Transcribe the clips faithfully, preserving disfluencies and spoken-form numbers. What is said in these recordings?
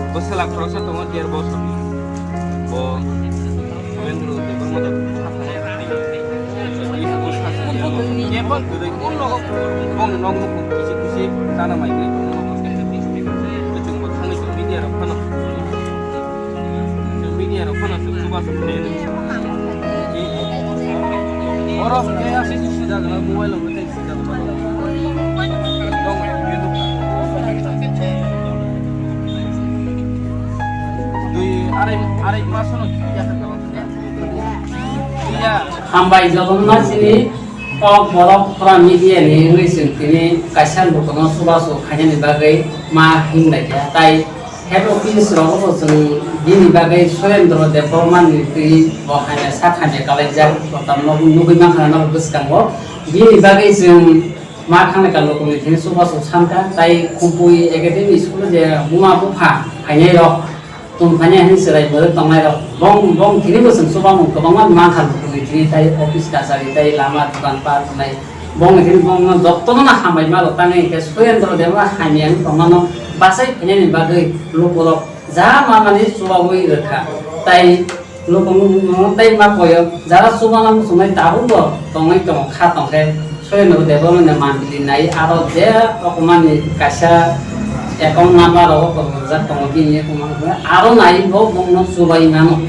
Bwsala khoroksa tongo der bosor ni. Bo Surendra Debbarma da bwsala khoroksa tongo. Boni nok nukhung kisi kisi chana mai khe tongo. Chwng bo thangwi media rok phano. Media rok phano chwng chubachu khlaiwi. Oro hwnkhe aswk sijak mobile rok tei sijak. Dui arai arai mas no. Hambai jotono chini kok borok pura media ni wngwi chwng tini kaisa lukuno chubachu khainani bagwi ma hinlai kha. Tai head office rogo bo chwng bini bagwi Surendra Debbarma ni twi bo hamya sak hamya kalaijak, kotorma nugwi mankha norok bwskango. Bini bagwi chwng ma khanglai kha, lukuno tini chubachu sankha. Tai Khumpui Academy school je buma bupha phainai rok, tong thani hwnwi chwrai mwrwk tongnai rok bong bong tini bo chwng chubamung kwbangma mankha, lukuno tini tai office kachari tai lama dukan pat wngnai. Bong ni tini bong no jotono no hambai ma rok tangwi hwnkhe Surendra Debbarma hamya wng tongmano bachai phainani bagwi lukurok ja ma mani chubawi rwkha. Tai lukurok tei ma koyo jara chubana muchungnai tabuk bo tongwi tongo kha tongkhe. Surendra Debbarmani mandili nai aro je rokomani kaisa account number rogo kwrwngmajak tongo bini account number, aro nai bo bongno chubai mano.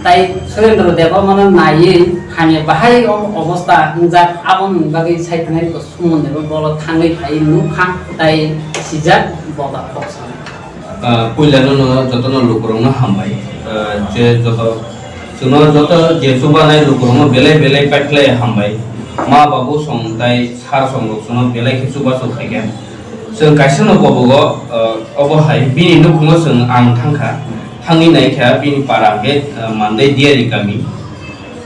Tai Surendra Debbarmano naiwi hamya bahai o-, obostha wngjak, aboni bagwi sai thanai bo sumonde bo bolo thangwi phai nukha tai sijak boda khoksa. Ah, puila no, no, joto no lukurok no hambai. Ah, je joto, chwngno joto je chubanai lukurok no belai belai paikhlai hambai. Ma babu song tai sar song rok chwngno belai khe chubachu khaikha. Chwng kaisa no kobogo, ah, obo hai bini nukhungo chwng ang thangkha. Thangwi naikha bini para hwnkhe, ah, Mandai Diari kami.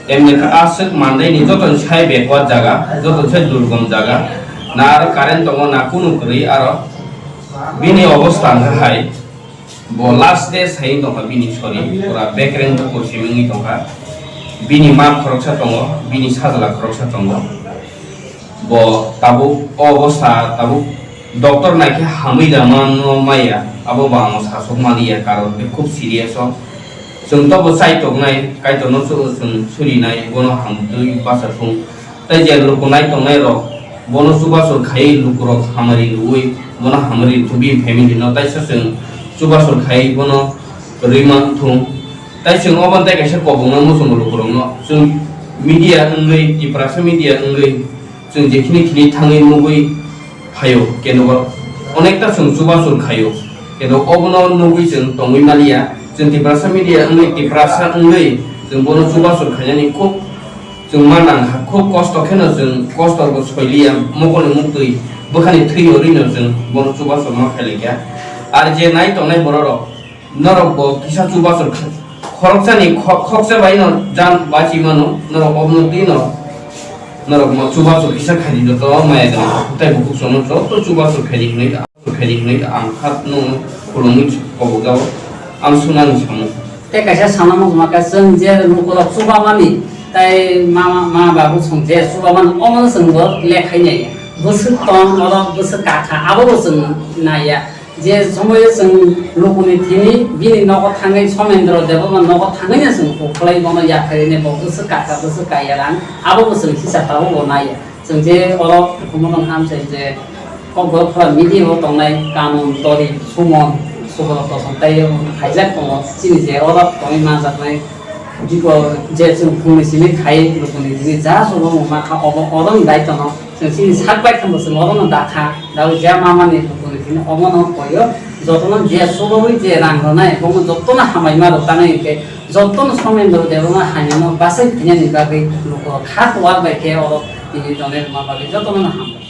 Emni kha aswk Mandai ni joto ni sai backward jaga, joto ni sai durgom jaga. Na aro current tongo, na kunu kwrwi aro. Bini obostha hwnkha hai, bo last day sai tongkha bini sori, pura bekreng bukur simi wngwi tongkha. Bini ma khoroksa tongo, bini sajla khoroksa tongo. Bo tabuk o obostha tabuk doctor naikhe hamwi da mano maya, abo bo ang sasok maliya, karon khe khub serious o. Chwng tobo chai tongnai, Kaitorno su-, chwng surinai, bono hamtwi bacha thung. Tei je luku nai tongnai rok, bono chubachu khaiwi lukurok hamari rwui, bono hamari rwthwi bini family no, taisa chwng chubachu khaiwi bono rwi man thung. Tai chwng obo tei kaisa kobokno muchungo lukurokno, chwng media wngwi, Tiprasa media wngwi, chwng jekhini khini thangwi nugwi phaio, keno onekta chwng chubachu khaio, keno obono nugwi chwng tongwi maliya. Chwng Tiprasa media wngwi, Tiprasa wngwi chwng bono chubachu khainani khub chwng ma nangkha, khub kosto kheno chwng kosto bo soiliya, mokolni muktwi bwkhani thwi yorino chwng bono chubachu ma khailaikha. Ar je nai tongnai bororok, norok bo kisa chubachu kha-, khoroksani kho-, khoksa baino jan bachi mano, norok obono twi norok, norok ma chubachu kisa khaidi joto maya gwnang, tei bukhuk sono joto chubachu khaidi hwnwi. Pheri hwnwi ang kha nwng khulumwi kobokjao, ang sunani samung. Tei kaisa sana muchungma khe chwng je lukurok chubamani tei ma, ma, ma babu chwng je chubamani omono chwng bo lekhainai. Bwswk tong oro bwswk kakha abobo chwng naiya. Je somoio chwng lukuni thini bini nogo thangwi Somendro Debbarma nogo thangwino chwng ukhulai bono yapharini bo bwswk kakha bwswk kaiya rang abobo chwng hisab tabukbo naiya. Chwng je oro Khumulwng Hamsai je Kokborok Phora media o tongnai Kanun, Tori, Sumon, Subrot Toson tei phaijak tongo. Chini je oro tongwi manjaknai Dipor je chwng phungni simi khai lukuni thini ja chubamung ma kha obo oro ni daitwno chwng chini sak bai khe bo chwng oro no da kha. Daui je ma mani lukuni thini omo no koyo jotono je chubaui je rang rwnai bomo jotono hamai ma rw tanai hwnkhe jotono Somendro Debbarma hamya no bachai phinani bagwi lukurok kha kuwar bai khe oro tini tongnai rwma bagwi jotono no hambai.